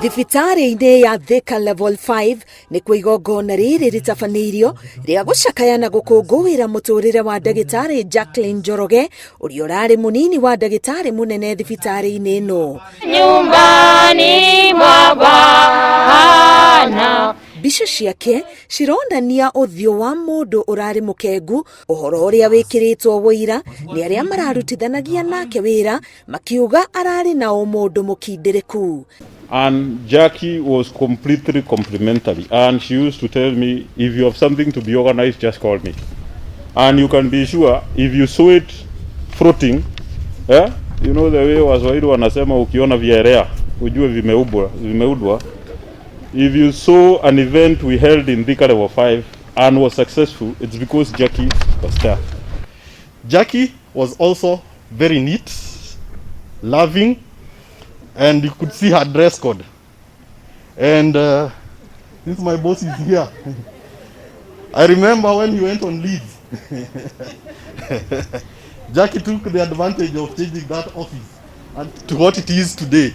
Thibitarĩ-inĩ ya Thika Level 5 nĩkuo igongona rĩrĩ rĩtabanĩirio rĩa gũcakaya na gũkũngũĩra mũtũrĩre wa ndagĩtarĩ Jacqueline Njoroge, ũrĩa ũrarĩ mũnini wa ndagĩtarĩ mũnene thibitarĩ-inĩ ĩno. Nyumbani mwa Bwana. Mbica ciake cironania ũthiũ wa mũndũ ũrarĩ mũkengu, ũhoro ũrĩa wĩkĩrĩtwo wũira nĩ arĩa mararutithanagia nake wĩra makiuga ararĩ na ũmũndũ mũkindĩrĩku. And Jackie was completely complimentary. And she used to tell me, if you have something to be organized, just call me. And you can be sure, if you saw it floating, eh? You know the way Waswahili wanasema ukiona vyaelea, ujue vimeubwa, vimeudwa. If you saw an event we held in Thika Level 5 and was successful, it's because Jackie was there. Jackie was also very neat, loving, and you could see her dress code. And since my boss is here, I remember when he went on leave, Jackie took the advantage of changing that office and to what it is today.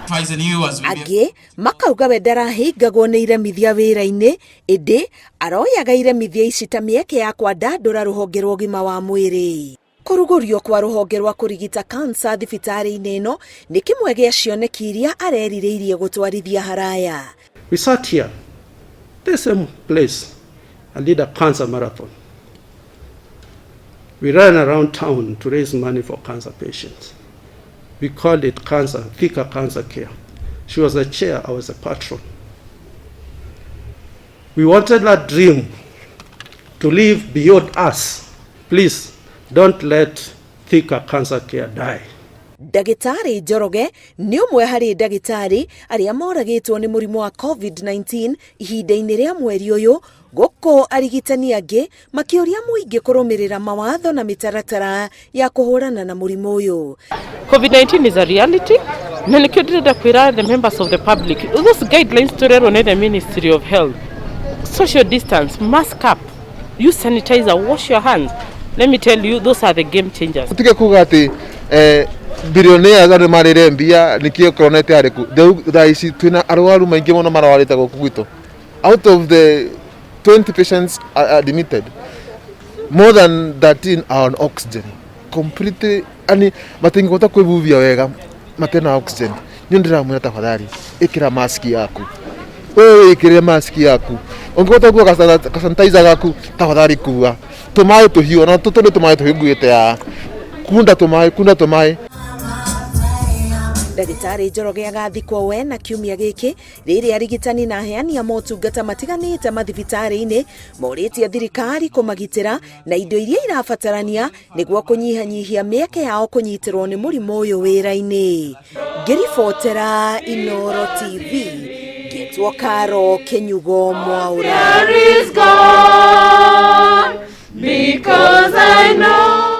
Angĩ makauga we ndarahĩngagwo nĩ iremithia wĩra-inĩ, ĩndĩ aroyaga iremithia ici ta mĩeke ya kwandandũra rũhonge rwa ũgima wa mwĩrĩ. Kũrugũrio kwa rũhonge rwa kũrigita kansa thibitarĩ-inĩ ĩno nĩ kĩmwe gĩa cioneki iria arerirĩirie gũtwarithia haraya. We sat here, the same place, and did a cancer marathon. We ran around town to raise money for cancer patients. We called it cancer, Thika Cancer Care. She was a chair, I was a patron. We wanted that dream to live beyond us. Please don't let Thika Cancer Care die. Ndagĩtarĩ Njoroge nĩ ũmwe harĩ ndagĩtarĩ arĩa moragĩtwo nĩ mũrimũ wa COVID-19 ihinda-inĩ rĩa mweri ũyũ, gũkũ arigitani angĩ makĩũria mũingĩ kũrũmĩrĩra mawatho na mĩtaratara ya kũhũrana na mũrimũ ũyũ. COVID-19 is a reality na nikio ndĩrenda kwĩra the members of the public, those guidelines tũrerwo nĩ the Ministry of Health: social distance, mask up, use sanitizer, wash your hands. Let me tell you, those are the game changers. Utige kuga ati billionaires andu marire mbia nikio corona itiarĩ ku. Rĩu thaa ici twina arwaru maingi muno marwarite guku gwitu. Out of the 20 patients are admitted, more than 13 are on oxygen completely, yani matingihota kwivuvia wega matena oxygen. Nĩ ndĩramwĩra, tafadhali ĩkĩra mask yaku, wewe ĩkĩrĩre mask yaku. Ũngĩhota kuua ka sanitizer gaku, tafadhali kuua tũmaĩ tũhiũ, ona tũtũ nĩ tũmaĩ tũhiũ nguĩte ya kunda tũmaĩ, kunda tũmaĩ. Ndagĩtarĩ Njoroge agathikwo wena kiumia gĩkĩ, rĩrĩa arigitani na aheani a motungata matiganĩte mathibitarĩ-inĩ morĩtie thirikari kũmagitĩra na indo iria irabatarania nĩguo kũnyihanyihia mĩeke yao kũnyitĩrwo nĩ mũrimũ ũyũ wĩra-inĩ. Ngĩribotera Inoro TV, ngetwo Karo Kĩnyugo Mwaũra. Is gone because I know.